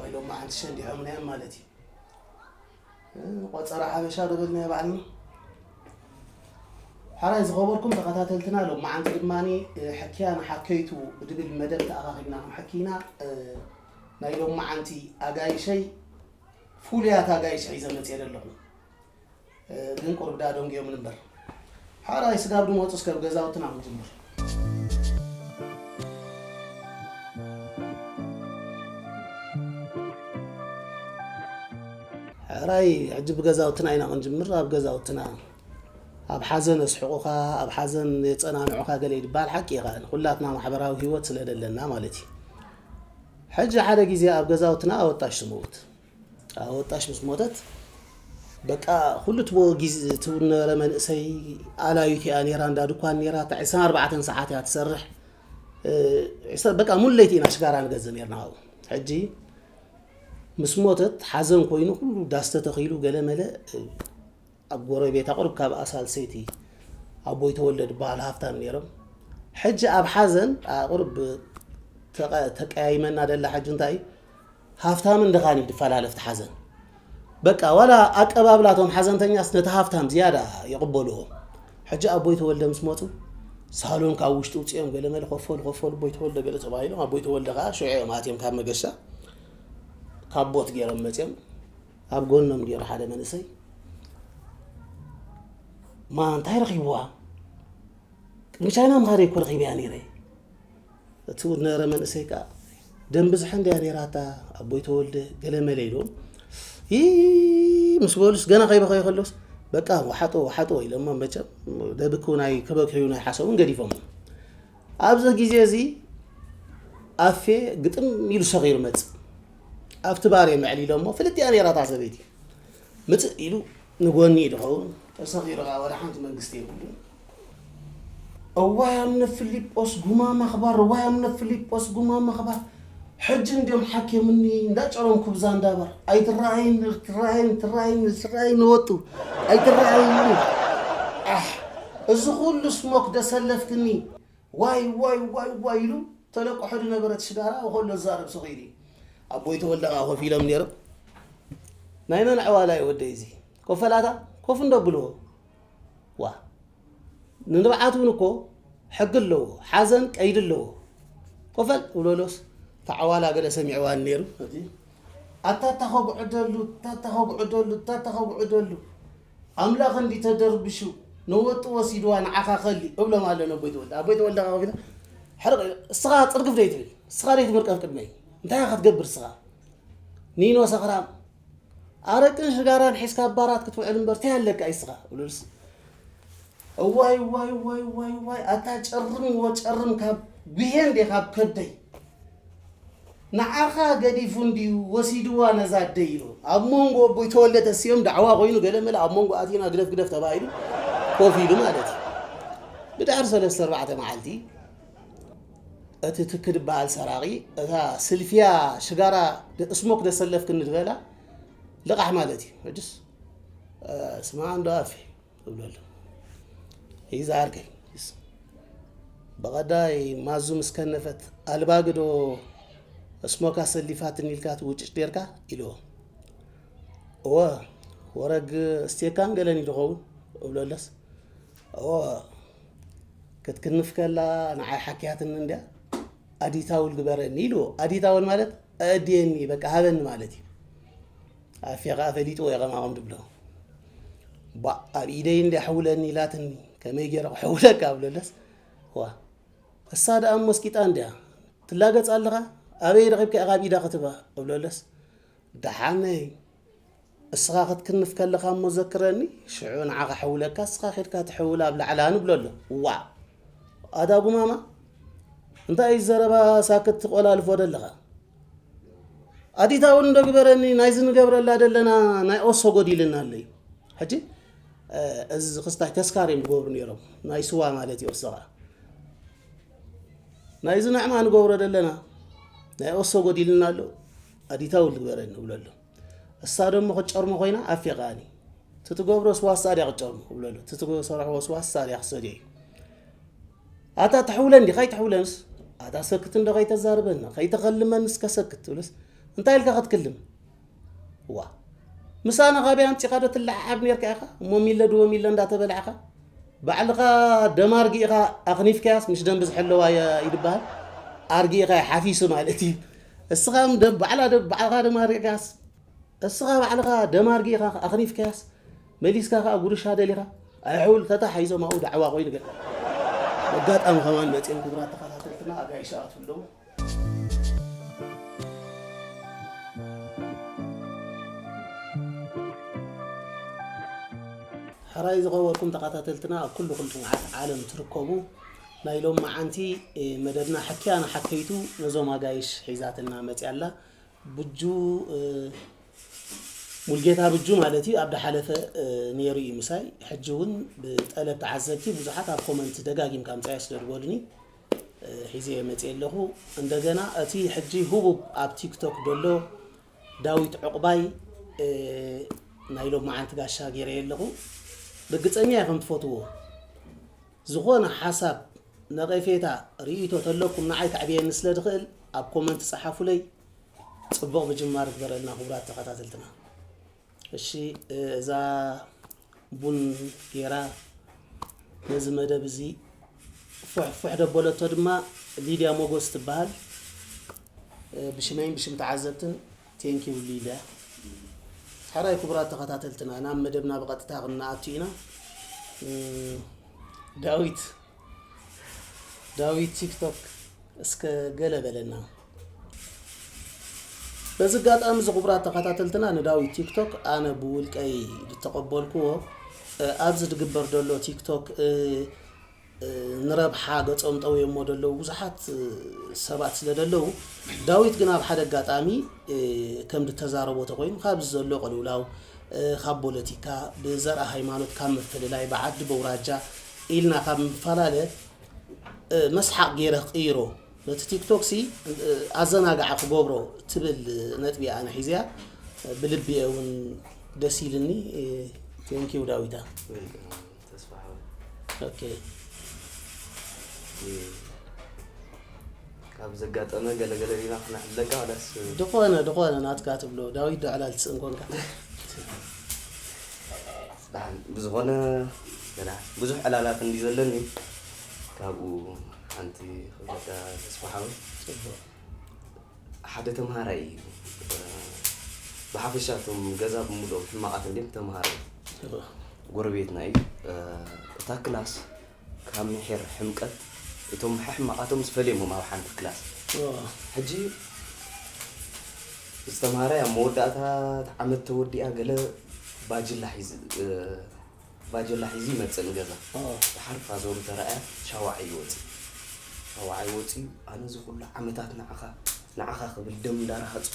ኢሎም መዓንቲ ሸንዲሖምና እዮም ማለት እዩ። እ፣ ቆጸራ ሓበሻ ዶ በልናዮ ባዕልና። ሓራይ ዝኸበርኩም ተኸታተልትና፣ ሎመዓንቲ ድማ እ፣ ሕክያ ንሓከይቱ ብድብል መደብ ተኣኻኺብና ክንሕኪ ኢና። እ፣ ናይ ሎመዓንቲ ኣጋይሸይ ፍሉያት ኣጋይሽ ሒዘ መፅየ ዘለኹ። እ፣ ግን ቁሩብ ዳ ደንጉዮምን እምበር። ሓራይ ስጋብ ድመፁ እስከ ብገዛውትና ክንጅምር። ሕራይ ሕጂ ብገዛውትና ኢና ክንጅምር። ኣብ ገዛውትና ኣብ ሓዘን የስሕቑኻ፣ ኣብ ሓዘን የጸናንዑኻ ገለ ይድበሃል ሓቂ ኢኻ። ኩላትና ማሕበራዊ ህይወት ስለ ደለና ማለት እዩ። ሕጂ ሓደ ግዜ ኣብ ገዛውትና ኣወጣሽ ትመውት። ኣወጣሽ ምስ ሞተት በቃ ኩሉ ትቦ ግዜ ትውነበረ መንእሰይ ኣላዩት እያ ነይራ፣ እንዳ ድኳን ነይራ፣ ዕስራን ኣርባዕተን ሰዓት እያ ትሰርሕ። እ፣ ዕስራ-፣ በቃ ሙሉ ለይቲ ኢና ሽጋራ ንገዝእ ነይርና ኣብኡ። ሕጂ ምስ ሞተት ሓዘን ኮይኑ ኩሉ ዳስ ተተኺሉ ገለ መለ ኣብ ጎረቤት ኣቕርብ ካብ ኣሳልሰይቲ ኣቦይ ተወልደ ዝበሃል ሃፍታም ነይሮም። ሕጂ ኣብ ሓዘን ኣቕርብ ተቐ-፣ ተቀያይመና ደላ ሕጂ እንታይ እዩ? ሃፍታምን ድኻን እዩ ድፈላለፍ እቲ ሓዘን። በቃ ዋላ ኣቀባብላቶም ሓዘንተኛስ ነቲ ሃፍታም ዝያዳ ይቕበልዎ። ሕጂ ኣቦይ ተወልደ ምስ መፁ ሳሎን ካብ ውሽጢ ውፅኦም ገለ መለ ኮፈሉ ኮፈሉ ኣቦይ ተወልደ ገለ ተባሂሎም ኣቦይ ተወልደ ከዓ ሽዑ እዮም ኣትዮም ካብ መገሻ ካብ ቦት ገይሮም መፅዮም ኣብ ጎኖም ገይሩ ሓደ መንእሰይ ማ እንታይ ረኺብዋ? ቅድሚ ቻይና ምኻደ እኮ ረኺበያ ነይረ። እቲ ዝነበረ መንእሰይ ከዓ ደም ብዝሒ እንድያ ነይራታ ኣቦይ ተወልደ ገለ መለ ኢሉ ይ ምስ በሉስ ገና ከይበኸዩ ከሎስ በቃ ወሓጦ ወሓጦ ኢሎሞ መቸም ደብክ ናይ ከበክዩ ናይ ሓሰቡን ገዲፎም ኣብዚ ግዜ እዚ ኣፌ ግጥም ኢሉ ሰኺሩ መጽእ ኣብቲ ባር የምዕል ኢሎሞ ፍልጥ እያ ነይራታ ሰበይቲ ምጽእ ኢሉ ንጎኒ እዩ ዝኸውን ተሰኺሩ ከዓ ወደ ሓንቲ መንግስቲ የብሉን እዋይ ኣምነ ፊሊጶስ ጉማ ማኽባር እዋይ ኣምነ ፊሊጶስ ጉማ ማኽባር ሕጂ እንዲዮም ሓኪምኒ እንዳጨረምኩ ብዛ እንዳባር ኣይትረኣይን ትረኣይን ትረኣይን ትረኣይን ወጡ ኣይትረኣይን ኣሕ እዚ ኩሉ ስሞክ ደሰለፍክኒ ዋይ ዋይ ዋይ ዋይ ኢሉ ተለቆሖ ዝነበረት ሽጋራ ከሎ ዛረብ ሰኺሩ ኣቦይ ተወልደ ከዓ ኮፍ ኢሎም ነይሮም ናይ መን ዕዋላ እዩ ወደይ እዚ ኮፈላታ ኮፍ እንደብልዎ ዋ ንንብዓት እውን እኮ ሕጊ ኣለዎ ሓዘን ቀይዲ ኣለዎ ኮፈል ውለሎስ ተዓዋላ ገለ ሰሚዕዋን ነይሩ ኣታ ተኸጉዕደሉ ኣታ ተኸጉዕደሉ ኣታ ተኸጉዕደሉ ኣምላኽ እንዲ ተደርብሹ ነወጡ ወሲድዋ ንዓኻ ከሊ እብሎም ኣሎ ነቦይ ተወልደ ኣቦይ ተወልደ ከፊለ ሕርቕ እስኻ ፅርግፍ ደይ ትብል እስኻ ደይ ትምርቀፍ ቅድመይ እንታይ ክትገብር እስኻ ኒኖ ሰኽራም ኣረቅን ሽጋራን ሒዝካ ኣብ ባራት ክትውዕል እምበር እንታይ ኣለካ ኢስኻ ብሉልስ እዋይ ዋይ ዋይ ዋይ ዋይ ኣታ ጨርም ወጨርም ካብ ጉሄ እንዴ ካብ ከብደይ ንዓኻ ገዲፉ እንድዩ ወሲድዋ ነዛ ኣደይ ኢሉ ኣብ መንጎ ኣቦይ ተወልደ ተሲኦም ዳዕዋ ኮይኑ ገለ መለ ኣብ መንጎ ኣቲና ግደፍ ግደፍ ተባሂሉ ኮፍ ኢሉ ማለት እዩ ብድሕሪ ሰለስተ ኣርባዕተ መዓልቲ እቲ ትክ ዝበሃል ሰራቒ እታ ስልፍያ ሽጋራ እስሞክ ደሰለፍክኒ ዝበላ ልቓሕ ማለት እዩ ሕጅስ ስማ እንዶ ኣፌ እብለሉ ይዛ ዓርከይ ብቐዳይ ማዙ ምስ ከነፈት ኣልባግዶ እስሞካ ሰሊፋትኒ ኢልካ ትውጭጭ ኔርካ ኢልዎ እወ ወረግ ስቴካን ገለን ይድኸውን እብለለስ እወ ክትክንፍ ከላ ንዓይ ሓኪያትኒ እንድያ ኣዲታውል ግበረኒ ኢልዎ ኣዲታውል ማለት ኣእድየኒ በቃ ሃበኒ ማለት እዩ ኣፌ ከዓ ፈሊጥዎ እየ ከማኹም ድብሎ ባ ኣብ ኢደይ እንድያ ሕውለኒ ኢላትኒ ከመይ ገይረ ክሕውለካ ብለለስ ዋ እሳ ደኣ ሞስቂጣ እንድያ ትላገፅ ኣለኻ ኣበይ ረኺብካ ኢኻ ኣብ ኢዳ ክትባ እብለለስ ደሓነይ እስኻ ክትክንፍ ከለኻ እሞ ዘክረኒ ሽዑ ንዓኻ ሕውለካ እስኻ ኬድካ ትሕውል ኣብ ላዕላ ንብሎ ኣሎ ዋ ኣታ ጉማማ እንታይ እዩ ዘረባ ሳክት ትቆላልፎ ደለኻ ኣዲታ እውን እንዶ ግበረኒ ናይዚ ንገብረላ ደለና ናይ ኦሶ ጎዲልና ኣሎ እዩ ሕጂ እዚ ክስታይ ተስካር እዮም ዝገብሩ ነይሮም ናይ ስዋ ማለት እዩ ኦሶ ከዓ ናይዚ ንዕማ ንገብሮ ደለና ናይ ኦሶ ጎዲልና ኣሎ ኣዲታ እውን ዝግበረኒ ንብሎ ኣሎ እሳ ደሞ ክትጨርሞ ኮይና ኣፌ ከኣኒ ትትገብሮ ስዋሳ ድያ ክትጨርሞ እብለሉ ትትሰርሕዎ ስዋሳ ድያ ክሰድዮ እዩ ኣታ ትሕውለኒ ዲኻ ኣይትሕውለንስ ኣታ ሰክት እንዶ ከይተዛርበኒ ከይተኸልመንስ ከሰክት ትብልስ እንታይ ኢልካ ክትክልም? ዋ፣ ምሳና ካበይ ኣምጺኻ ዶ ትለዓዓብ ኔርካ ኢኻ? እሞ ሚለ ድዎ ሚለ እንዳተበላዕካ፣ ባዕልኻ ደም ኣርጊእኻ ኣኽኒፍካያስ፣ ምሽ ደም ብዝሐለዋ የ-፣ ይድበሃል? ኣርጊእኻ ሓፊሱ ማለት እዩ። እስኻ ደም፣ ባዕላ ደም፣ ባዕልኻ ደም ኣርጊእካያስ፣ እስኻ ባዕልኻ ደም ኣርጊእኻ ኣኽኒፍካያስ፣ መሊስካ ከኣ ጉርሻ ደሊኻ፣ ኣይሕውል ተታሓሒዞም ኣብኡ ዳዕዋ ኮይኑ ገለ። ኣጋጣሚ ከማን መጺኦም ክቡራት ተኸታተልትና ኣጋይሽ ኣትብሎም። ሕራይ ዝኸበርኩም ተኸታተልትና ኣብ ኩሉ ኩሉ መዓት ዓለም ትርከቡ፣ ናይ ሎም መዓንቲ፣ እ፣ መደብና ሕክያ ንሓከይቱ ነዞም ኣጋይሽ ሒዛትና መጽያ ኣላ። ብጁ፣ እ፣ ሙልጌታ ብጁ ማለት እዩ። ኣብ ዳሓለፈ፣ እ፣ ነይሩ እዩ ምሳይ። ሕጂ እውን ብጠለብ ተዓዘብቲ ብዙሓት ኣብ ኮመንት ደጋጊምካ ምጻያ ስለ ዝበሉኒ፣ እ፣ ሒዘ መጽየ ኣለኹ። እንደገና እቲ ሕጂ ህቡብ ኣብ ቲክቶክ ዘሎ ዳዊት ዕቑባይ፣ እ፣ ናይ ሎም መዓንቲ ጋሻ ገይረየ ኣለኹ። ርግጸኛ ኢኹም ትፈትዎ። ዝኾነ ሓሳብ፣ ነቐፌታ፣ ርእይቶ ተለኩም ንዓይ ከዕብየኒ ስለ ዝኽእል ኣብ ኮመንት ጸሓፉለይ። ጽቡቕ ምጅማር ግበረልና ክቡራት ተኸታተልትና። እሺ፣ እዛ ቡን ጌራ ነዚ መደብ እዚ ፉሕ ፉሕ ደበለቶ ድማ ሊድያ ሞጎስ ትበሃል። ብሽመይን ብሽም ተዓዘብትን ቴንኪው ሊድያ። ሕራይ ክቡራት ተኸታተልትና ናብ መደብና ብቐጥታ ክንኣቱ ኢና። ዳዊት ዳዊት ቲክቶክ እስከ ገለ በለና። በዚ ኣጋጣሚ እዚ ክቡራት ተኸታተልትና ንዳዊት ቲክቶክ ኣነ ብውልቀይ ዝተቐበልክዎ፣ እ፣ ኣብዚ ዝግበር ዘሎ ቲክቶክ፣ እ፣ እ፣ ንረብሓ ገጾም ጠውዮሞ ዘለዉ ብዙሓት፣ እ፣ ሰባት ስለ ዘለዉ፣ ዳዊት ግን ኣብ ሓደ ኣጋጣሚ፣ እ፣ ከም ዝተዛረቦ ተኾይኑ ካብዚ ዘሎ ቅልውላው፣ እ፣ ካብ ፖለቲካ፣ ብዘርኣ ሃይማኖት፣ ካብ ምፍልላይ፣ ብዓዲ በውራጃ ኢልና ካብ ምፈላለ፣ እ፣ መስሓቕ ገይረ ክቕይሮ፣ ነቲ ቲክቶክ ሲ፣ እ፣ ኣዘናጋዒ ክገብሮ ትብል ነጥቢ ኣነ ሒዝያ፣ እ፣ ብልቢ እየ እውን ደስ ኢልኒ። እ፣ ቴንኪው ዳዊታ። Welcome፣ ተስፋ ሓወይ። ኦኬ። እ፣ ካብ ዘጋጠመ ገለገለ ዲና ክነዕልለካ ዋላስ? ድኾነ፣ ድኾነ ናትካ ትብሎ። ዳዊት ዶ ዕላል ትስእን ኮንካ? ደሓን፣ ብዝኾነ ገና ብዙሕ ዕላላት እንዲ ዘለኒ፣ ካብኡ ሓንቲ ክብለካ ተስፋ ሓወይ። ጽቡቕ። ሓደ ተምሃራይ እዩ። ብሓፈሻ እቶም ገዛ ብምልኦም ሕማቓት እንድዮም ተምሃሮ። ጽቡቕ። ጎረቤትና እዩ። እታ ክላስ ካብ ምሒር ሕምቀት እቶም ሕማቓቶም ዝፈልየሞም ኣብ ሓንቲ ክላስ። ኦ። ሕጂ ዝተምሃራይ ኣብ መወዳእታ ዓመት ተወዲኣ ገለ ባጅላ ሒዝ-፣ እ፣ ባጀላ ሒዙ ይመጽእ ንገዛ። ኦ። ድሓር ፋዘሩ ተራእያ ሻዋዕ ይወጽእ። ሻዋዕ ይወጽእ እዩ። ኣነ እዚ ኩሉ ዓመታት ንዓኻ፣ ንዓኻ ክብል ደም እንዳረሃጹ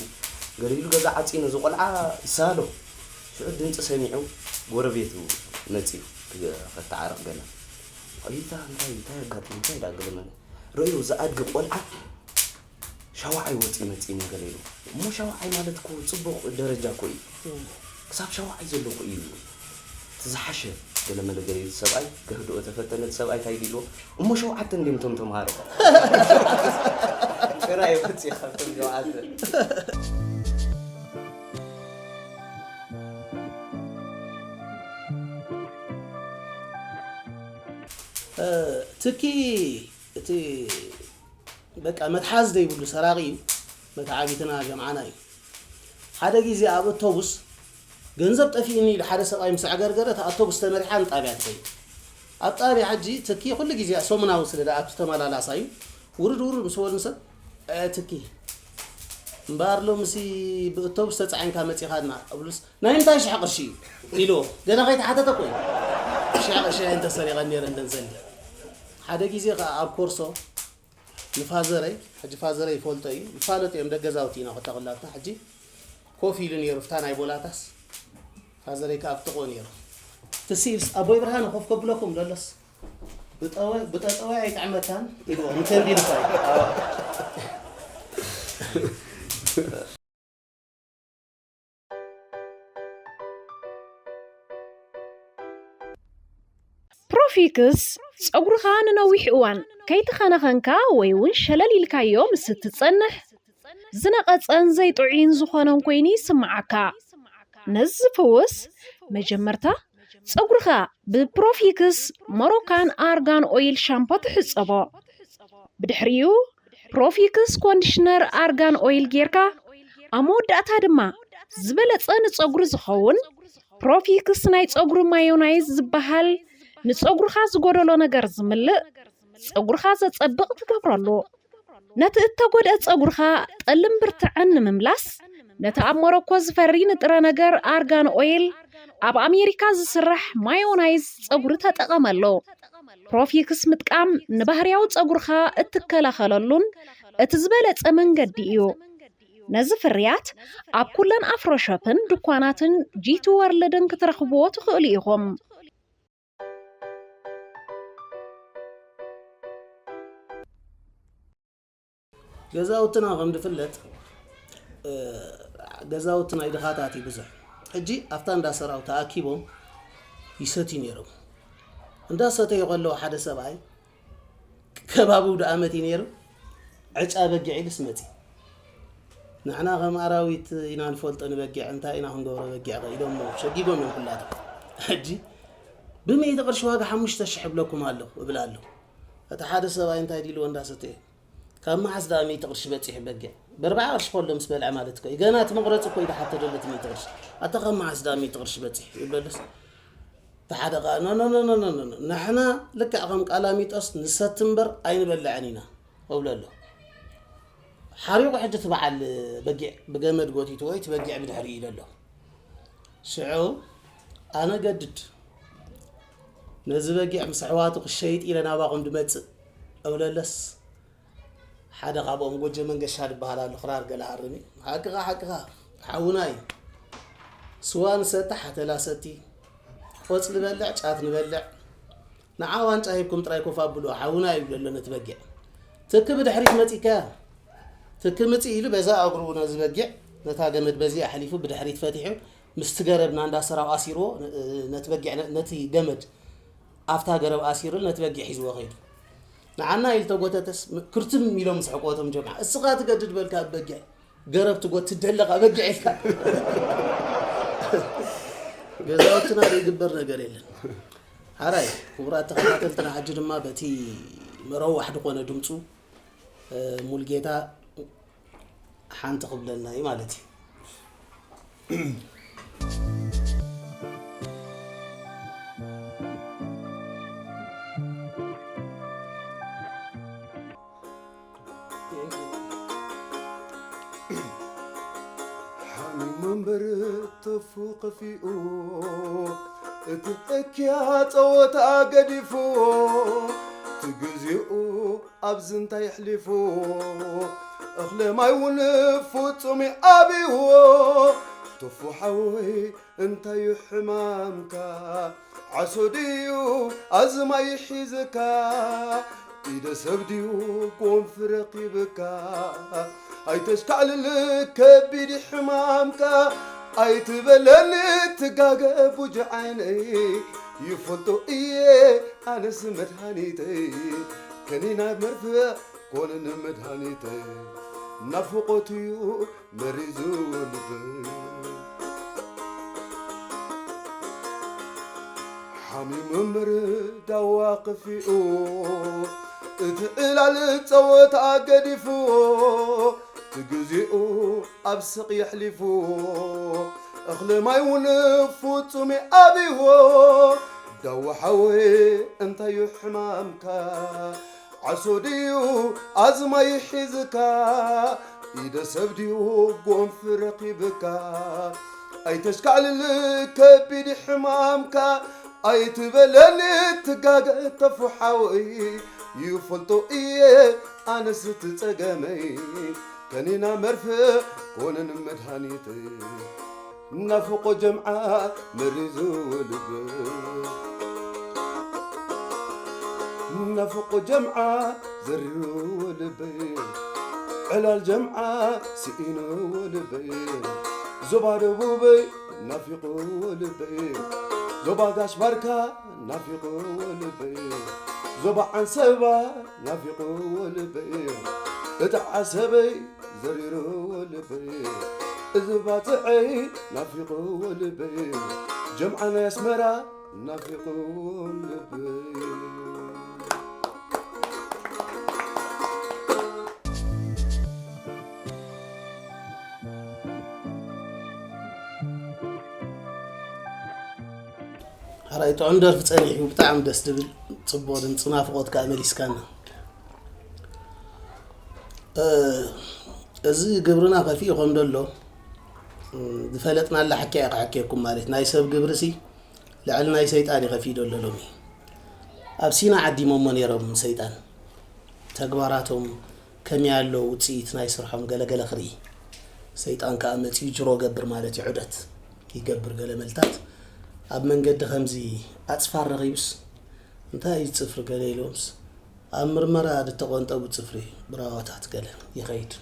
ገለ ኢሉ ገዛ ዓጽዩ ነዚ ቆልዓ ይሳሎ። ሽዑ ድምጺ ሰሚዑ ጎረቤቱ መጽዩ ክተዓረቕ ገለ። "ኣይታ እንታይ፣ እንታይ ኣጋጢሙ፣ እንታይ ደኣ?" ገለ መለ። ረእዩ ዝኣድጊ ቆልዓ ሻዋዓይ ወፂ መፂ ነገር ኢሉ። እሞ ሻዋዓይ ማለት እኮ ፅቡቕ ደረጃ እኮ እዩ። ክሳብ ሻዋዓይ ዘሎ እኮ እዩ እቲ ዝሓሸ። ገለመለ ገለ ኢሉ ሰብኣይ፣ ከህድኦ ተፈተነ። እቲ ሰብኣይ እንታይ ኢሉ ኢልዎ? እሞ ሸውዓተ እንድዮም እቶም ተምሃሮ። ጥራይ ወፂ ካብቶም ሸውዓተ። እ፣ ትኪ እቲ በቃ መትሓዚ ዘይብሉ ሰራቂ እዩ። መተዓቢትና ጀምዓና እዩ። ሓደ ግዜ ኣብ ኣውቶቡስ ገንዘብ ጠፊእኒ ኢሉ ሓደ ሰብኣይ ምስ ኣዕገርገረ፣ እታ ኣውቶቡስ ተመሪሓ ንጣብያ ትኸይድ። ኣብ ጣብያ ሕጂ ትኪ ኩሉ ግዜ ሰሙናዊ ስለ ዝኣቱ ተመላላሳ እዩ። ውርድ ውርድ ምስ በሉ ሰብ፣ "እ፣ ትኪ እምበኣር ሎምሲ ብኣውቶቡስ ተጻዒንካ መጺኻና?" እብሉስ፣ "ናይ ምንታይ ሽሕ ቅርሺ እዩ?" ኢልዎ። ገና ከይተሓተተ እኮ እዩ። ሽሕ ቅርሺ እየን ተሰሪቐን ነይረን ደንዘሊ። ሓደ ግዜ ከኣ ኣብ ኮርሶ ንፋዘረይ፣ ሕጂ ፋዘረይ ይፈልጦ እዩ፣ ይፋለጡ እዮም፣ ደገ ገዛውቲ ኢና ኮታ ኩላትና። ሕጂ ኮፍ ኢሉ ነይሩ፣ ፍታ ናይ ቦላታስ፣ ፋዘረይ ከኣ ኣብ ጥቕኡ ነይሩ። ትስ ኢልስ፣ "ኣቦይ ብርሃነ ኮፍ ከብለኩም ደሎስ፣ ብጠወ-፣ ብጠጠወ ኣይጥዕመካን?" ኢልዎ፣ ንተንቢን እኳ እዩ። ፕሮፊክስ ጸጉርኻ ንነዊሕ እዋን ከይተኸናኸንካ ወይ እውን ሸለል ኢልካዮ ምስ እትጸንሕ፣ ዝነቐጸን ዘይጥዑይን ዝኾነን ኮይኑ ይስምዓካ። ነዚ ዝፍውስ፣ መጀመርታ ጸጉርኻ ብፕሮፊክስ ሞሮካን ኣርጋን ኦይል ሻምፖ ትሕጸቦ። ብድሕሪኡ ፕሮፊክስ ኮንዲሽነር ኣርጋን ኦይል ጌርካ፣ ኣብ መወዳእታ ድማ ዝበለጸ ንጸጉሪ ዝኸውን ፕሮፊክስ ናይ ጸጉሪ ማዮናይዝ ዝበሃል ንጸጉርኻ ዝጎደሎ ነገር ዝምልእ፣ ጸጉርኻ ዘጸብቕ ትገብረሉ። ነቲ እተጎድአ ጸጉርኻ ጠልን ብርትዐን ንምምላስ፣ ነቲ ኣብ ሞሮኮ ዝፈሪ ንጥረ ነገር ኣርጋን ኦይል ኣብ ኣሜሪካ ዝስራሕ ማዮናይዝ ጸጉሪ ተጠቐመሉ። ፕሮፊክስ ምጥቃም ንባህርያዊ ጸጉርኻ እትከላኸለሉን እቲ ዝበለጸ መንገዲ እዩ። ነዚ ፍርያት ኣብ ኩለን ኣፍሮ ሾፕን ድኳናትን ጂቲ ወርልድን ክትረኽብዎ ትኽእሉ ኢኹም። ገዛውትና ከም ዝፍለጥ፣ እ፣ ገዛውቲ ናይ ድኻታት እዩ ብዙሕ። ሕጂ ኣብታ እንዳ ሰራው ተኣኪቦም ይሰትዩ ነይሮም። እንዳሰተዩ ከለዉ ሓደ ሰብኣይ ከባቢው ደኣ መት ነይሩ፣ ዕጫ በጊዕ ኢሉስ መጺ። ንሕና ከም ኣራዊት ኢና ንፈልጦ ንበጊዕ፣ እንታይ ኢና ክንገብሮ በጊዕ ኢሎም ሸጊቦም እዮም ኩላቶም። ሕጂ ብሚእቲ ቅርሺ ዋጋ ሓሙሽተ ሽሕ እብለኩም ኣለኹ እብል ኣለኹ። እቲ ሓደ ሰብኣይ እንታይ ዲልዎ እንዳሰተየ፣ ካብ መዓስ ደኣ ሚእቲ ቅርሺ በጺሑ በጊዕ? ብኣርብዓ ቅርሺ ከሎ ምስ በልዐ ማለት እኮ እዩ። ገና እቲ መቑረጺ እኮ እዩ ዝሓተደሉ እቲ ሚእቲ ቅርሺ። ኣታ ካብ መዓስ ደኣ ሚእቲ ቅርሺ በጺሑ ይብለሉስ፣ እቲ ሓደ ኸኣ ኖ ኖ ኖ ኖ ኖ ኖ፣ ንሕና ልክዕ ከም ቃላሚጦስ ንሰቲ እምበር ኣይንበልዕን ኢና እብሎ ኣሎ። ሓሪቑ ሕጂ እቲ በዓል በጊዕ ብገመድ ጎቲትዎ እዩ፣ እቲ በጊዕ ብድሕሪኡ ኢሉ ኣሎ። ሽዑ ኣነ ገድድ ነዚ በጊዕ ምስ ኣሕዋቱ ክሸይጥ ኢለ ናባኹም ድመጽእ እብለለስ፣ ሓደ ካብኦም ጎጀ መንገሻ ዝበሃል ኣሎ፣ ክራር ገለ ሃርም እዩ። ሓቅኻ ሓቅኻ ሓውና እዩ። ስዋ ንሰቲ ሓተላ ሰቲ፣ ቆጽሊ በልዕ ጫት ንበልዕ፣ ንዓ ዋንጫ ሂብኩም ጥራይ ኮፍ ኣብልዎ ሓውና ይብሎ ኣሎ ነቲ በጊዕ። ትኪ ብድሕሪት መጺካ ትኪ ምጺ ኢሉ በዛ እግሩ ነዚ በጊዕ ነታ ገመድ በዚ ኣሕሊፉ ብድሕሪት ፈቲሑ ምስቲ ገረብ ናንዳ ሰራው ኣሲርዎ ነቲ በጊዕ ነቲ ገመድ ኣብታ ገረብ ኣሲሩ ነቲ በጊዕ ሒዝዎ ከይዱ። ንዓና ኢሉ ተጎተተስ ክርትም ኢሎም ስሕቆቶም ጀምዓ። እስኻ ትገድድ በልካ ኣብ በጊዕ ገረብ ትጎትት ደለኻ በጊዕ ኢልካ። ገዛውትና ዘይግበር ነገር የለን። ሓራይ ክቡራት ተኸታተልትና፣ ሕጂ ድማ በቲ መረዋሕ ዝኾነ ድምፁ ሙልጌታ ሓንቲ ክብለና እዩ ማለት እዩ። ሓሚሙ እምበር ተፉ ከፊኡ፣ እቲ እኪያ ጸወታ ገዲፉ፣ እቲ ግዜኡ ኣብዚ እንታይ የሕሊፉ፣ እኽለ ማይ እውን ፍጹም ኣብይዎ፣ ተፉ ሓወይ እንታዩ ሕማምካ፣ ዓሶ ድዩ ኣዝማይ ሒዝካ፣ ኢደ ሰብ ድዩ ጎንፊ ረኺብካ፣ ኣይተሽካዕልል ከቢድ ሕማምካ፣ ኣይትበለኒ ትጋገ ቡጂ ዓይነይ፣ ይፈልጦ እየ ኣነስ መድሃኒተይ፣ ከኒና መርፍእ ኮነኒ መድሃኒተይ፣ ናፍቖት እዩ መሪዙ ልበይ። ሓሚሙ እምበር ዳዋ ከፊኡ፣ እቲ ዕላል ጸወታ ገዲፉ፣ እቲ ግዜኡ ኣብ ስቕ የሕሊፉ፣ እኽሊ ማይ እውን ፍጹም ኣብይዎ። ዳዋ ሓወይ እንታዩ ሕማምካ፣ ዓሶ ድዩ ኣዝማይ ሒዝካ፣ ኢደ ሰብ ድዩ ጎንፊ ረኺብካ፣ ኣይተሽካዕልል ከቢድ ሕማምካ፣ ኣይትበለኒ ትጋገ ተፉ ሓወይ፣ ይፈልጦ እየ ኣነስ እቲ ጸገመይ፣ ከኒና መርፍእ ኮነን መድሃኒተይ። ናፍቆ ጀምዓ መሪዙ ልበይ፣ ናፍቆ ጀምዓ ዘሪሩ ልበይ፣ ዕላል ጀምዓ ስኢኑ ልበይ፣ ዞባ ደቡበይ ናፊቁ ልበይ፣ ዞባ ጋሽ ባርካ ናፊቁ ልበይ፣ ዞባ ዓንሰባ ናፊቁ ልበይ፣ እቲ ዓሰበይ ዘሪርዎ ልበይ፣ እዚ ባጽዐይ ናፊቕዎ ልበይ፣ ጀምዓ ናይ ኣስመራ ናፊቕዎ ልበይ። ሓራይ ጥዑም ደርፊ ጸኒሑ፣ ብጣዕሚ ደስ ድብል፣ ጽቡቕ ድምጺ፣ ናፍቖት ከኣ መሊስካና። እ፣ እዚ ግብርና ከፊኡ ከም ደሎ፣ እ፣ ዝፈለጥናላ ሓኪያ እየ ክሓኪየኩም ማለት፣ ናይ ሰብ ግብርሲ ልዕሊ ናይ ሰይጣን እዩ ከፊኡ ደሎ ሎሚ። ኣብ ሲና ዓዲሞሞ ነይሮም ሰይጣን። ተግባራቶም ከመይ ኣሎ ውጽኢት ናይ ስርሖም ገለገለ ክርኢ። ሰይጣን ከኣ መጺኡ ጅሮ ገብር ማለት እዩ፣ ዑደት ይገብር ገለ መልታት። ኣብ መንገዲ ከምዚ ኣጽፋር ረኺቡስ፣ እንታይ እዩ ጽፍሪ ገለ ኢሎምስ፣ ኣብ ምርመራ ዝተቖንጠቡ ጽፍሪ ብራዋታት ገለ ይኸይድ።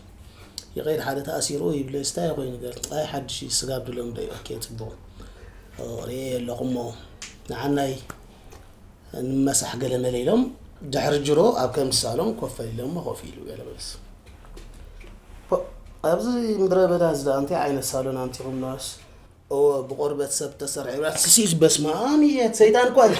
ይኸይድ ሓደ ተኣሲሩ ይብለ፣ ስታይ ኮይኑ ገለ፣ ኣይ ሓድሽ እዩ፣ ስጋብ ድሎም ዶ እዩ፣ ኦኬ፣ ጽቡቕ። ኦ፣ ርእየ ኣለኹሞ፣ ንዓናይ ንመሳሕ ገለ መለ ኢሎም፣ ድሕሪ ጅሮ ኣብ ከምዚ ሳሎን ኮፍ ኢሎሞ ኮፍ ኢሉ ገለ በለስ። ፖ፣ ኣብዚ ምድረ በዳ እዚ ደኣ እንታይ ዓይነት ሳሎን ኣምጺኹምናስ? እወ፣ ብቆርበት ሰብ ተሰርሐ ይብላ። ስሲስ በስመ ኣብ እየ፣ ሰይጣን እኮ ኣለ።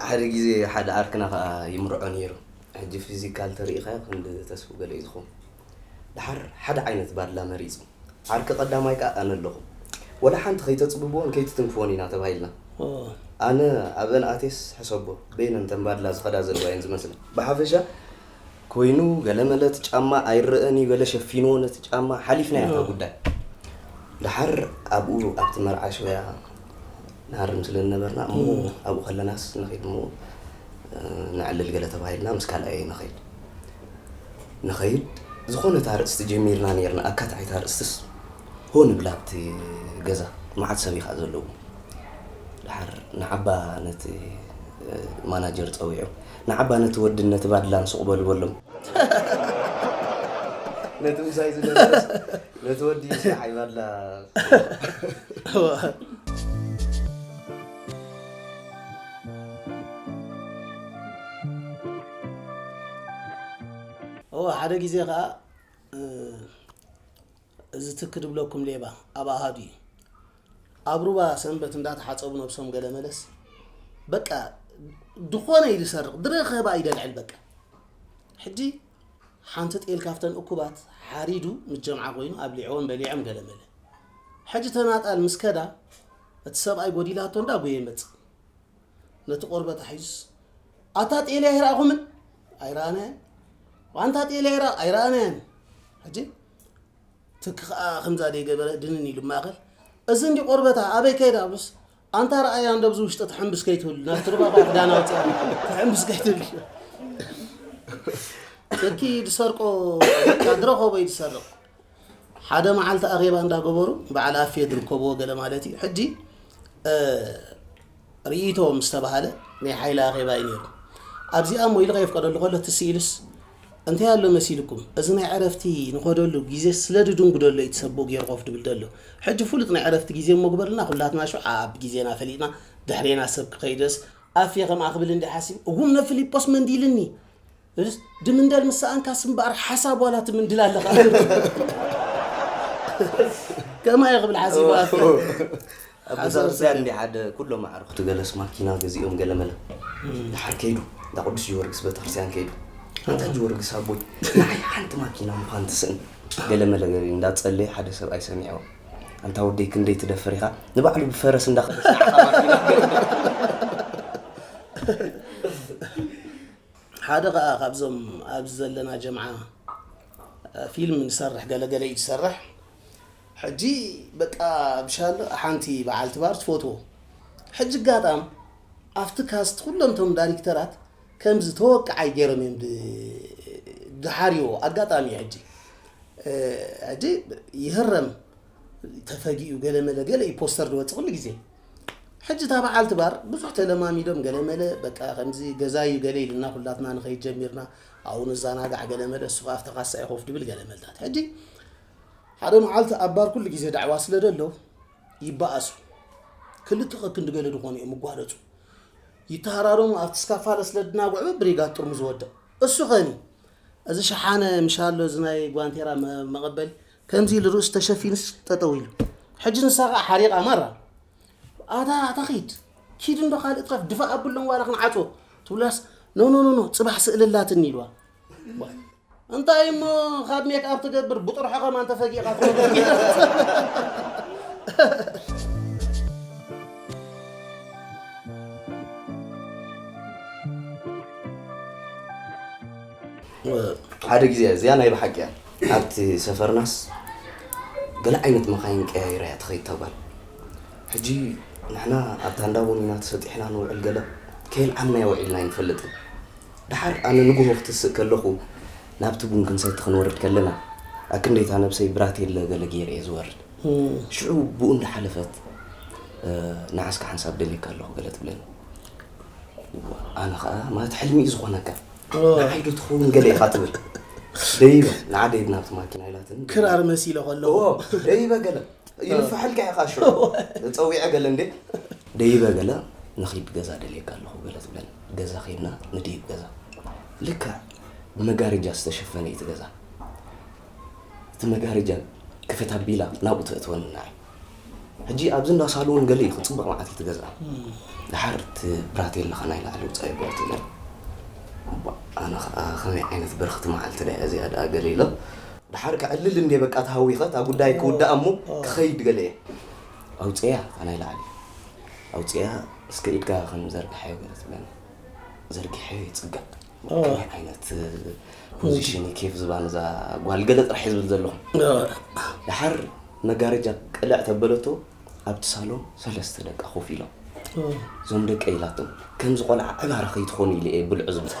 ሓደ ግዜ ሓደ ዓርክና ከኣ ይምርዖ ነይሩ። ሕጂ ፊዚካል ተሪኢኻዮ ክንዲ ተስፉ ገለ እዩ ዝኸውን። ደሓር ሓደ ዓይነት ባድላ መሪጹ። ዓርኪ ቀዳማይ ከኣ ኣነ ኣለኹ። ወላ ሓንቲ ከይተጽብብዎን ከይትትንክዎን ኢና ተባሂልና። ኦ። ኣነ ኣበን ኣቴስ ሕሰቦ፣ በይነን ተን ባድላ ዝኸዳ ዘለዋ እየን ዝመስላ። ብሓፈሻ ኮይኑ ገለ መለ እቲ ጫማ ኣይረኣን እዩ፣ ገለ ሸፊንዎ ነቲ ጫማ፣ ሓሊፍናያ እታ ኦ። ጉዳይ። ደሓር ኣብኡ ኣብቲ መርዓ ሽወያ ንሃርም ስለ ዝነበርና፣ እሞ እም። ኣብኡ ከለናስ ንኸይድ እሞ፣ እ፣ ነዕልል ገለ ተባሂልና ምስ ካልኣየ ንኸይድ። ንኸይድ ዝኾነት ኣርእስቲ ጀሚርና ነይርና፣ ኣካታዒት ኣርእስትስ ሆ ንብላ ኣብቲ ገዛ መዓት ሰብ እዩ ከኣ ዘለዎ። ደሓር ንዓባ ነቲ፣ እ፣ ማናጀር ጸዊዑ፣ ንዓባ ነቲ ወድን ነቲ ባድላን ሱቕ በሉ በሎም። ነቲ ምሳይ ዝነበረስ፣ ነቲ ወዲ ይስራሕ ኣይባድላ። እወ፣ ሓደ ግዜ ኸኣ፣ እ፣ እዚ ትክ ድብለኩም ሌባ ኣብ ኣሃዱ እዩ። ኣብ ሩባ ሰንበት እንዳተሓጸቡ ነብሶም ገለ መለስ፣ በቃ፣ ድኾነ እዩ ዝሰርቕ፣ ዝረኸበ ኣይደልዕል፣ በቃ። ሕጂ ሓንቲ ጤል ካብተን እኩባት ሓሪዱ ምስ ጀምዓ ኮይኑ ኣብሊዕዎም በሊዖም ገለ መለ። ሕጂ ተናጣል ምስ ከዳ፣ እቲ ሰብኣይ ጎዲላቶ እንዳጎየ ይመጽእ። ነቲ ቆርበት ኣሒዙስ፣ "ኣታ ጤል ኣይረኣኹምን?" "ኣይረኣናያን." "ኣንታ ጤል ኣይረ-፣ ኣይረኣናያን." ሕጂ ትክ ከኣ ከምዛ ደይገበረ ድንን ኢሉ ማእከል፣ "እዚ እንዲ ቆርበታ ኣበይ ከይዳ?" ብሉስ፣ "ኣንታ ረኣያ እንዶ ኣብዚ ውሽጢ ትሕምብስ ከይትብል፣ ናብቲ ሩባ እኳ ክዳና ኣውጺኣ ትሕምብስ ከይትብል." ትኪ ድሰርቆ፣ በቃ ድረኸቦ እዩ ድሰርቕ። ሓደ መዓልቲ ኣኼባ እንዳገበሩ፣ በዓል ኣፌ ዝርከብዎ ገለ ማለት እዩ። ሕጂ፣ እ፣ ርእይቶ ምስ ተባሃለ ናይ ሓይሊ ኣኼባ እዩ ነይሩ። ኣብዚኣ እሞ ኢሉ ከየፍቀደሉ ከሎ ትስ ኢሉስ፣ "እንታይ ኣሎ መሲልኩም? እዚ ናይ ዕረፍቲ ንኸደሉ ግዜ ስለ ድድንጉደሎ እዩ እቲ ሰብ ብኡ ገይሩ ኮፍ ድብል ደሎ። ሕጂ ፍሉጥ ናይ ዕረፍቲ ግዜ እሞ ግበርልና፣ ኩላትና ሽዑ ኣብ ግዜና ፈሊጥና፣ ድሕሬና ሰብ ክኸይደስ፣ ኣፌ ከምኣ ክብል እንዲ ሓሲብ፣ እውም ነፊሊጶስ መንዲልኒ። እስ ድምንደል ምስ ሰኣንካስ እምበኣር ሓሳብ ዋላ ትምንድል ኣለኻ?" ከማይ ክብል ሓሲቡ ኣፌ። ኣብ ሓሳብ ቤተክርስትያን ሰብ። እንዲ ሓደ ኩሎም ኣዕሩኽቲ ገለስ ማኪና ገዚኦም ገለ መለ። እም። ድሓር ከይዱ፣ እንዳ ቅዱስ ጊዮርጊስ ቤተክርስትያን ከይዱ። ኣታ ጊዮርጊስ ኣቦይ፣ ንዓይ ሓንቲ ማኪና ምዃን ትስእን። ገለ መለ ገለ እንዳጸለየ ሓደ ሰብኣይ ሰሚዕዎ። "ኣንታ ወደይ ክንደይ ትደፍር ኢኻ?" ንባዕሉ ብፈረስ እንዳኸደ ሓደ ኸኣ ካብዞም ኣብዚ ዘለና ጀምዓ፣ እ፣ ፊልም ንሰርሕ፣ ገለ ገለ እዩ ዝሰርሕ። ሕጂ በቃ ብሻሎ ሓንቲ በዓልቲ ባር ትፈትዎ። ሕጂ ኣጋጣም ኣብቲ ካስት ኩሎም እቶም ዳይሬክተራት ከምዚ ተወቃዓይ ገይሮም እዮም ድ-፣ ድሓርዎ። ኣጋጣሚ እዩ ሕጂ። እ፣ ሕጂ ይህረም ተፈጊኡ ገለ መለ ገለ እዩ ፖስተር ዝወጽእ ኩሉ ግዜ። ሕጂ እታ በዓልቲ ባር ብዙሕ ተለማሚዶም ገለ መለ በቃ ከምዚ ገዛዩ ገለ ኢልና ኩላትና ንኸይድ ጀሚርና። ኣብኡ ንዘናጋዕ ገለ መለ፣ እሱ ከኣ ኣብቲ ካሳ እዩ ኮፍ ድብል ገለ መልታት። ሕጂ ሓደ መዓልቲ ኣብ ባር ኩሉ ግዜ ዳዕዋ ስለ ደሎ ይበኣሱ። ክልተ ከክንዲ ገለ ዝኾኑ እዮም ይጓደጹ። ይተሃራረሙ ኣብቲ ስካፋለ ስለ ድናጉዕበ ብሪጋድ ጥርሙዝ ወድቕ። እሱ ኸኒ እዚ ሸሓነ ምሻሎ እዚ ናይ ጓንቴራ መ- መቐበሊ ከምዚ ኢሉ ርእሱ ተሸፊኑስ ጠጠው ኢሉ። ሕጂ ንሳ ኸዓ ሓሪቓ ማራ ኣታ ኣታ ኺድ ኪድ እንዶ ካልእ ጥረፍ ድፋእ ኣብሎም ዋላ ክንዓጾ ትብላስ ኖ ኖ ኖ ኖ ጽባሕ ስእልላትኒ ኢልዋ። እንታይ እሞ ካብ ሜክ ኣፕ ትገብር ብጥርሖ ከማን ተፈጊኻ ትወርድ። ሓደ ግዜ እዚኣ ናይ ብሓቂ እያ ኣብቲ ሰፈርናስ ገለ ዓይነት መኻይን ቀያይራ እያ ትኸይድ እታ ጓል። ሕጂ ንሕና ኣብታ እንዳ ቡን ኢና ተሰጢሕና ንውዕል ገለ ከየልዓልናዮ ውዒልና ኣይንፈልጥን። ደሓር ኣነ ንግሆ ክትስእ ከለኹ ናብቲ ቡን ክንሰቲ ክንወርድ ከለና ኣክንደይታ ነብሰይ ብራቴለ ገለ ገይረ እየ ዝወርድ። ሽዑ ብኡ እንዳሓለፈት ንዓስካ ሓንሳብ ደልየካ ኣለኹ ገለ ትብለኒ። ኣነ ከዓ ማለት ሕልሚ እዩ ዝኾነካ። ንዓይ ዶ ትኸውን ገለ ኢኻ ትብል። ደይበ ንዓ ደይብ ናብቲ ማኪና ኢላትኒ። ክራር መሲለ ከለኹ። ደይበ ገለ ይንፋሓልካ ኢኻ ሽዑ ጸዊዐ ገለ እንዴ ደይበ ገለ ንኺድ ገዛ ደልየካ ኣለኹ ገለ ትብለኒ። ገዛ ኺድና ንደይብ ገዛ ልክዕ ብመጋረጃ ዝተሸፈነ እዩ እቲ ገዛ። እቲ መጋረጃ ክፈት ኣቢላ ናብኡ ተእትወኒ ንዓይ። ሕጂ ኣብዚ እንዳ ሳሎን ገለ እዩ ክጽበቕ መዓት እዩ እቲ ገዛ። ደሓር እቲ ብራቴለኻ ናይ ላዕሊ ውጻኢ እኳ ትብለኒ። ኣነ ኸዓ ከመይ ዓይነት ብርኽቲ መዓልቲ ድያ እዚኣ ደኣ ገለ ኢለ ደሓር ከዕልል እንዴ በቃ ተሃዊኸ እታ ጉዳይ ክውዳእ እሞ ክኸይድ ገለ እየ ኣውፅያ እታ ናይ ላዕሊ ኣውፅያ እስከ ኢድካ ከም ዘርግሓዮ ገለ ትብለኒ ዘርጊሐዮ ይፅጋዕ ከመይ ዓይነት ፖዚሽን እዩ ኬፍ ዝባ ነዛ ጓል ገለ ጥራሕ እየ ዝብል ዘለኹ ደሓር መጋረጃ ቅልዕ ተበለቶ ኣብቲ ሳሎን ሰለስተ ደቂ ኮፍ ኢሎም እዞም ደቂ ኢላቶም ከምዚ ቆልዓ ዕባረ ከይትኾኑ ኢለ እየ ብልዑ ዝብል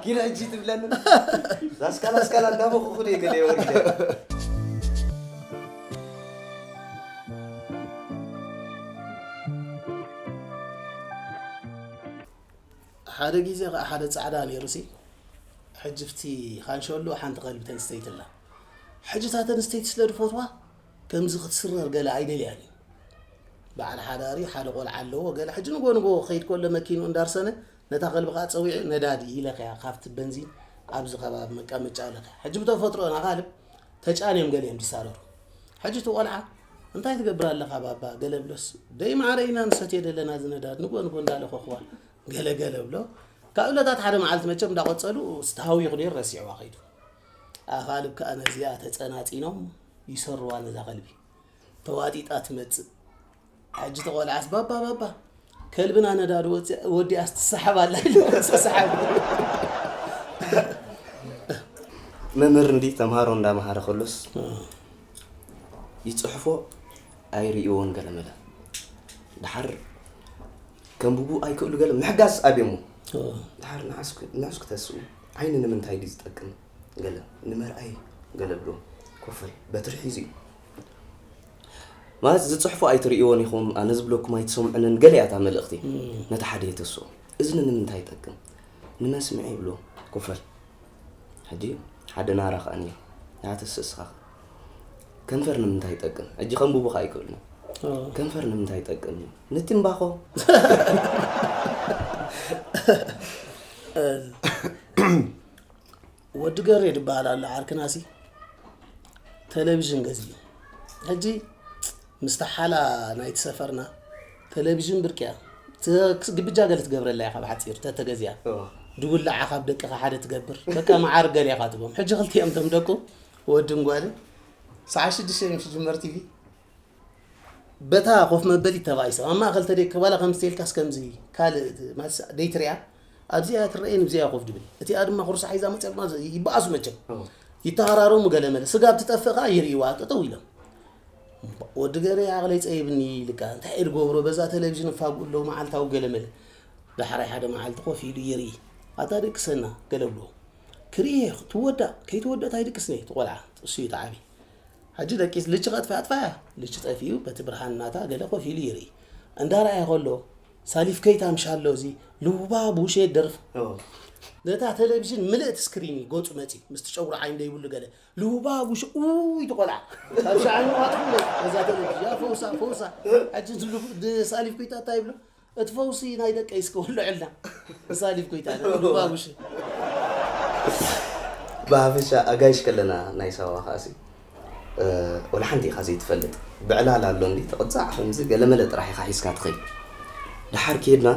ኪነ ሕጂ ትብለኒ ዛስካላ ስካላ እንዳበኹ ክደ ገለ ወሪደ ሓደ ግዜ ከዓ ሓደ ፃዕዳ ነይሩ ሲ ሕጂ ብቲ ካንሸሎ ሓንቲ ከልቢ ተንስተይትላ ሕጂ እታ ተንስተይቲ ስለ ድፈትዋ ከምዚ ክትስረር ገለ ኣይደልያን እዩ በዓል ሓዳር እዩ ሓደ ቆልዓ ኣለዎ ገለ ሕጂ ንጎ ንጎ ክኸይድ ከሎ መኪንኡ እንዳርሰነ ነታ ከልቢ ከዓ ፀዊዑ ነዳዲ ኢለኽያ ካብቲ በንዚን ኣብዚ ከባቢ መቀመጫ ኣለኽያ ሕጂ ብተፈጥሮ ናኻልብ ተጫንዮም ገሊኦም ድሳረሩ ሕጂ እቲ ቆልዓ እንታይ ትገብር ኣለኻ ባባ ገለ ብሎስ ደይ ማዕረ ኢና ንሰትዮ ዘለና እዚ ነዳዲ ንጎ ንጎ እንዳለኸኽዋ ገለ ገለ ብሎ ካብ ዕለታት ሓደ መዓልቲ መቸም እንዳቆጸሉ ዝተሃውዩ ክደር ረሲዕዋ ከይዱ ኣኻልብ ከኣ ነዚኣ ተጸናጺኖም ይሰርዋ ነዛ ከልቢ ተዋጢጣ ትመጽእ ሕጂ ተቆልዓስ ባባ ባባ ከልብና ነዳዲ ወዲኣስ ትሰሓብ ኣላ ኢሉ ሰሓብ መምህር እንዲ ተምሃሮ እንዳመሃረ ከሎስ ይፅሕፎ ኣይርእይዎን ገለመለ ድሓር ከንብቡ ኣይክእሉ ገለ ምሕጋዝ ኣብዮሞ ድሓር ንዓስ ክተስኡ ዓይኒ ንምንታይ ድዩ ዝጠቅም ገለ ንመርኣይ ገለ ብሎ ኮፈል በትሪ ሒዙ እዩ ማለት ዝፅሕፎ ኣይትርእይዎን ኢኹም ኣነ ዝብለኩም ኣይትሰምዑንን ገለ እያ እታ መልእኽቲ ነቲ ሓደ የተስኦ እዝኒ ንምንታይ ይጠቅም ንመስምዒ ይብሎ ኮፈል ሕጂ ሓደ ናራ ከኣ ነይሩ ንዓ ተስእ እስኻ ከንፈር ንምንታይ ይጠቅም ሕጂ ከንብቡ ከኣ ይክእሉ ከንፈር ንምንታይ ይጠቅም ንትምባኾ ወዲ ገሬ ድበሃል ኣሎ ዓርክናሲ ተለቪዥን ገዚኡ ሕጂ ምስቲ ሓላ ናይቲ ሰፈርና ተለቪዥን ብርቅያ ግብጃ ገለ ትገብረላ ኢኻ ብሓፂር ተተገዚኣ ድውላዓ ካብ ደቅኻ ሓደ ትገብር በቃ መዓር ገለ ኢኻ ትቦም ሕጂ ክልቲኦም ቶም ደቁ ወድን ጓልን ሰዓት ሽዱሽተ እዮም ሽጅመር ቲቪ በታ ኮፍ መበሊት ተባኢሶም ኣብ ማእኸል ተደይ ክባላ ከም ስቴልካስ ከምዚ ካልእ ደይትሪኣ ኣብዚኣ ትረኤን ብዚኣ ኮፍ ድብል እቲኣ ድማ ኩርሳ ሒዛ መፅያ ድማ ይበኣሱ መቸም ይተሃራረሙ ገለ መለ ስጋብ ትጠፍእ ከዓ ይርእይዋ ጠጠው ኢሎም ወዲ ገሬ ኣቕለይ ፀይብኒ ኢልካ እንታይ እየ ዝገብሮ በዛ ቴሌቪዥን እፋግኡ ኣለዉ መዓልታዊ ገለ መለ ዳሕራይ ሓደ መዓልቲ ኮፍ ኢሉ ይርኢ ኣታ ደቅሰና ገለ ብሎ ክርኢ ትወዳእ ከይትወደእ እንታይ ድቅስኒ ትቆልዓ እሱ እዩ ተዓብይ ሕጂ ደቂስ ልቺ ከጥፍያ ኣጥፋያ ልቺ ጠፊኡ በቲ ብርሃን ናታ ገለ ኮፍ ኢሉ ይርኢ እንዳረኣየ ከሎ ሳሊፍከይ ታምሻሎ እዚ ልውባ ብውሸየት ደርፍ ነታ ቴሌቪዥን ምልእቲ ስክሪን እዩ ገፁ መፂ ምስቲ ጨጉሪ ዓይኒ ደይብሉ ገለ ልውባ ውሽ ኡይ ትቆልዓ ካብ ሸዓኒ ዋጥሎ ነዛ ቴሌቪዥን ያ ፈውሳ ፈውሳ ሕጂ ሳሊፍኩይታ እንታይ ይብሎ እቲ ፈውሲ ናይ ደቀይ እስከ ወልዑልና። ተሳሊፍ ኮይታ፣ ንባቡሽ። ብሓፈሻ ኣጋይሽ ከለና ናይ ሳዋ ከኣሲ ወላ ሓንቲ ኢኻ ዘይትፈልጥ። ብዕላል ኣሎ እንዲ ትቕጻዕ ከምዚ ገለመለ ጥራሕ ኢኻ ሒዝካ ትኸይድ። ደሓር ከይድና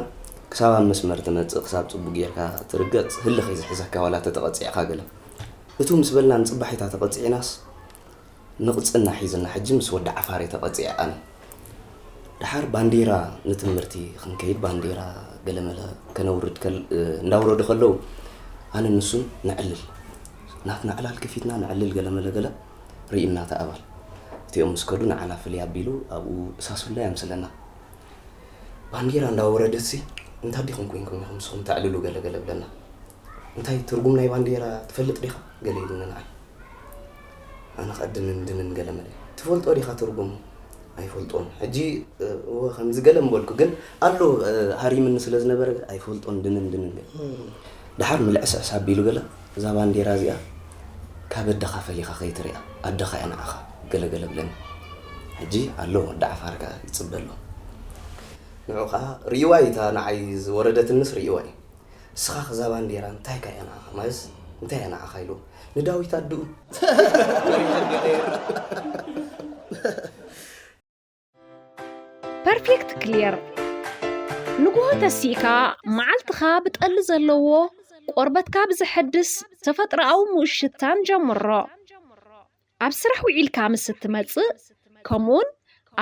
ክሳብ ኣብ መስመር ትመጽእ፣ ክሳብ ጽቡቕ ጌርካ ትርገጽ፣ ህልኽ እዩ ዝሕዘካ ዋላ ተተቐጺዕካ ገለ። እቱ ምስ በልና ንጽባሒታ ተቐጺዕናስ ንቕጽና ሒዝና ሕጂ ምስ ወዲ ዓፋር እየ ተቐጺዐ ኣነ። ደሓር ባንዴራ ንትምህርቲ ክንከይድ ባንዴራ ገለመለ ከነውርድ ከል እንዳውረዱ ከለዉ ኣነ ንሱን ነዕልል ናትና ዕላል ከፊትና ነዕልል ገለመለ ገለ ርእና ተኣባል እቲኦም ምስ ከዱ ንዓና ፍልይ ኣቢሉ ኣብኡ እሳሱላ የምስለና። ባንዴራ እንዳወረደሲ እንታ ዲኹም ኮይንኩም ኢኹም ንስኹም ተዕልሉ ገለ ገለ ብለና። እንታይ ትርጉም ናይ ባንዴራ ትፈልጥ ዲኻ ገለ ኢሉኒ ንዓይ። ኣነ ኸዓ ድንን ድንን ገለ መለ ትፈልጦ ዲኻ ትርጉሙ? ኣይፈልጦን። ሕጂ እወ ከምዚ ገለ ምበልኩ ግን ኣሎ ሃሪምኒ ስለ ዝነበረ ኣይፈልጦን ድንን ድንን ገለ። ደሓር ምልዕስዕስ ኣቢሉ ገለ እዛ ባንዴራ እዚኣ ካብ ኣደኻ ፈሊኻ ከይትሪኣ ኣደኻ እያ ንዓኻ ገለ ገለ ብለኒ። ሕጂ ኣሎ ወዲ ዓፋር ከኣ ይጽበ ኣሎ። ንዑ ከኣ ርእይዋ እዩ እታ ንዓይ ዝወረደትንስ ርእይዋ እዩ። እስኻ ከዛ ባንዴራ እንታይ ከ እያ ንዓኻ? ማለትስ እንታይ እያ ንዓኻ ኢሉ ንዳዊት ኣድኡ። ፐርፌክት ክሊር ንግሆ ተሲእካ መዓልትኻ ብጠሊ ዘለዎ ቆርበትካ ብዘሐድስ ተፈጥሮኣዊ ምኡሽታን ጀምሮ። ኣብ ስራሕ ውዒልካ ምስ እትመጽእ ከምኡውን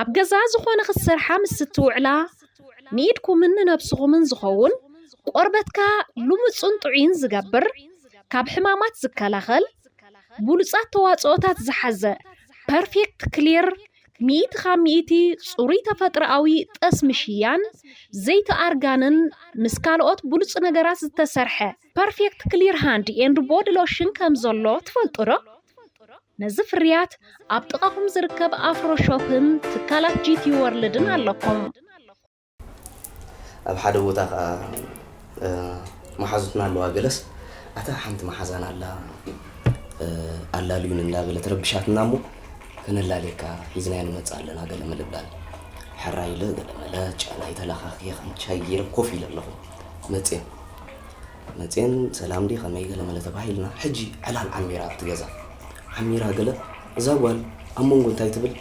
ኣብ ገዛ ዝኾነ ክትሰርሓ ምስ እትውዕላ ንኢድኩምን ንነብስኹምን ዝኸውን ቆርበትካ ልሙጽን ጥዑይን ዝገብር ካብ ሕማማት ዝከላኸል ብሉጻት ተዋጽኦታት ዝሓዘ ፐርፌክት ክሊር ሚእቲ ካብ ሚእቲ ጽሩይ ተፈጥሮኣዊ ጠስሚ ሽያን ዘይቲ ኣርጋንን ምስ ካልኦት ብሉጽ ነገራት ዝተሰርሐ ፐርፌክት ክሊር ሃንድ ኤንድ ቦዲ ሎሽን ከም ዘሎ ትፈልጡ ዶ? ነዚ ፍርያት ኣብ ጥቓኹም ዝርከብ ኣፍሮ ሾፕን ትካላት ጂቲ ወርልድን ኣለኩም። ኣብ ሓደ ቦታ ከዓ መሓዙትና ኣለዋ ገለስ ኣታ ሓንቲ መሓዛን ኣላ ኣላልዩን እንዳበለት ረብሻትና እሞ ከነላልየካ ሒዝናያ ንመፅእ ኣለና ገለ መለ ብላኒ። ሕራይ ኢለ ገለ መለ ጨናይ ተለኻኺየ ከም ቻይ ገይረ ኮፍ ኢለ ኣለኹ። መፅየን መፅየን ሰላም ዲ ከመይ ገለ መለ ተባሂልና ሕጂ ዕላል ዓሚራ ኣብቲ ገዛ ዓሚራ ገለ እዛ ጓል ኣብ መንጎ እንታይ ትብል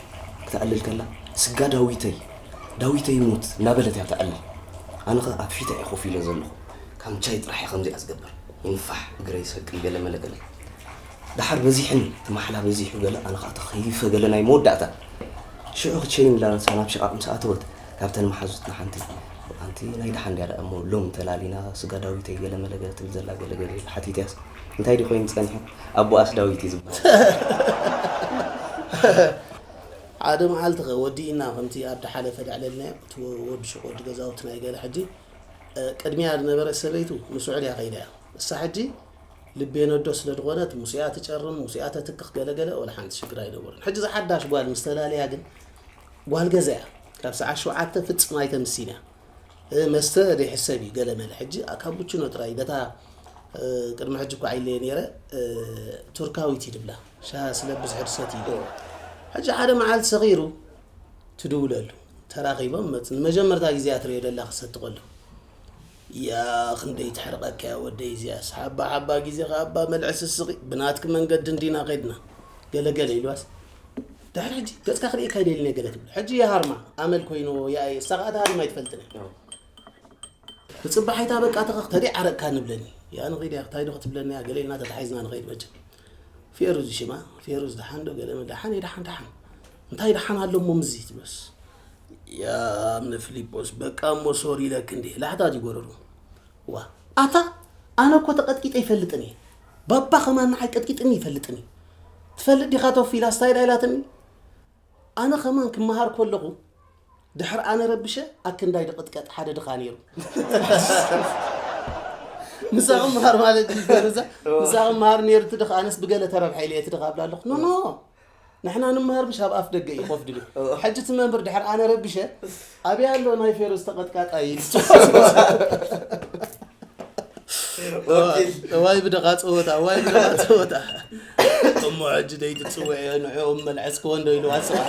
ክተዕልል ከላ ስጋ ዳዊተይ ዳዊተይ ይሙት እናበለት እያ ተዕልል። ኣነ ኸ ኣብ ፊታ እየ ኮፍ ኢለ ዘለኹ። ካምቻይ ጥራሕ እየ ከምዚኣ ዝገብር። ይንፋሕ እግረይ ይሰቅል ገለ መለ ገለ። ደሓር በዚሕኒ እቲ ማሕላ በዚሑ ገለ ኣነ ኸዓ ተኸይፈ ገለ ናይ መወዳእታ። ሽዑ ክቸይን ኢላ ንሳ ናብ ሽቓቕ ምስ ኣተወት ካብተን መሓዙትና ሓንቲ ኣንቲ ናይ ደሓን ድያ ደኣ እሞ ሎም ተላሊና ስጋ ዳዊተይ ገለ መለ ገለ ትብል ዘላ ገለ ገለ ኢላ ሓቲተያስ እንታይ ድዩ ኮይኑ ጸኒሑ ኣቦኣስ ዳዊት እዩ ዝበሃል። ሓደ መዓልቲ ኸ ወዲእና ከምቲ ኣብ ድሓለፈ ደዕለልናዮ እቲ ወዲ ሹቕ ወዲ ገዛውትና ይገለ ሕጂ ቅድሚያ ዝነበረት ሰበይቱ ምስ ውዕል እያ ከይዳ እያ እሳ ሕጂ ልቤ ነዶ ስለ ዝኾነት ሙሴኣ ትጨርም ሙሴኣ ተትክኽ ገለገለ ወላ ሓንቲ ሽግር ኣይነበሩን ሕጂ ዝሓዳሽ ጓል ምስ ተላለያ ግን ጓል ገዛ እያ ካብ ሰዓት ሸውዓተ ፍጽም ኣይተምስን እያ መስተ ደይሕሰብ እዩ ገለ መለ ሕጂ ካቡችኖ ጥራይ በታ ቅድሚ ሕጂ እኳ ኢለየ ነይረ ቱርካዊት ይድብላ ሻ ስለ ብዙሕ ድሰት እዩ ሕጂ ሓደ መዓልቲ ሰኺሩ ትድውለሉ ተራኺቦም መፅ ንመጀመርታ ግዜ እያ ትሪኦ ደላ ክሰቲ ከሎ ያ ክንደይ ትሕርቐካ እያ ወደይ እዚኣስ ሓባ ሓባ ግዜ ከኣባ መልዕስ ስስቒ ብናትኪ መንገዲ እንዲና ከድና ገለገለ ኢልዋስ ድሕሪ ሕጂ ገፅካ ክርእየካ ይደሊ ገለ ትብል ሕጂ የሃርማ ኣመል ኮይንዎ የኣየ እሳ ከዓ ተሃሪማ ኣይትፈልጥን እያ ብፅባሒታ በቃ ተኸኽ ተደይ ዓረቕካ ንብለኒ ያ ንኸይድ እያ ክታይዶ ክትብለኒ እያ ገለ ኢልና ተታሒዝና ንኸይድ መቸም ፌሩዝ ሽማ ፌሩዝ ደሓን ዶ ገለ መለ ደሓን እየ ደሓን ደሓን እንታይ ደሓን ኣሎ እሞ ምዚ ትብለስ ያ እምነ ፊሊጶስ በቃ እሞ ሶር ኢለክ እንዴ ላሕታት ይጎረሩ ዋ ኣታ ኣነ እኮ ተቐጥቂጠ ይፈልጥን እየ ባባ ኸማን ንዓይ ቀጥቂጥኒ ይፈልጥን እዩ ትፈልጥ ዲኻ ቶፊላ ስታይል ኣይላትኒ ኣነ ኸማን ክመሃር ከለኹ ድሕር ኣነ ረብሸ ኣክንዳይ ድቕጥቀጥ ሓደ ድኻ ነይሩ ምሳኹም ምሃር ማለት እዩ ገርዛ ምሳኹም ምሃር ነይሩ እቲ ድኻ ኣነስ ብገለ ተረብሐ ኢለ እቲ ድኻ ኣብላ ኣለኹ ኖ ኖ ንሕና ንምሃር ምሽ ኣብ ኣፍ ደገ እዩ ኮፍ ድብል ሕጂ እቲ መምህር ድሕር ኣነ ረብሸ ኣብያ ኣሎ ናይ ፌሮ ዝተቐጥቃጣ እዩ እዋይ ብደኻ ፀወታ እዋይ ብደኻ ፀወታ እሞ ሕጂ ደይ ትፅውዕ እዮ ንዕኦም መልዐስ ክወንዶ ኢሉ ኣስኻ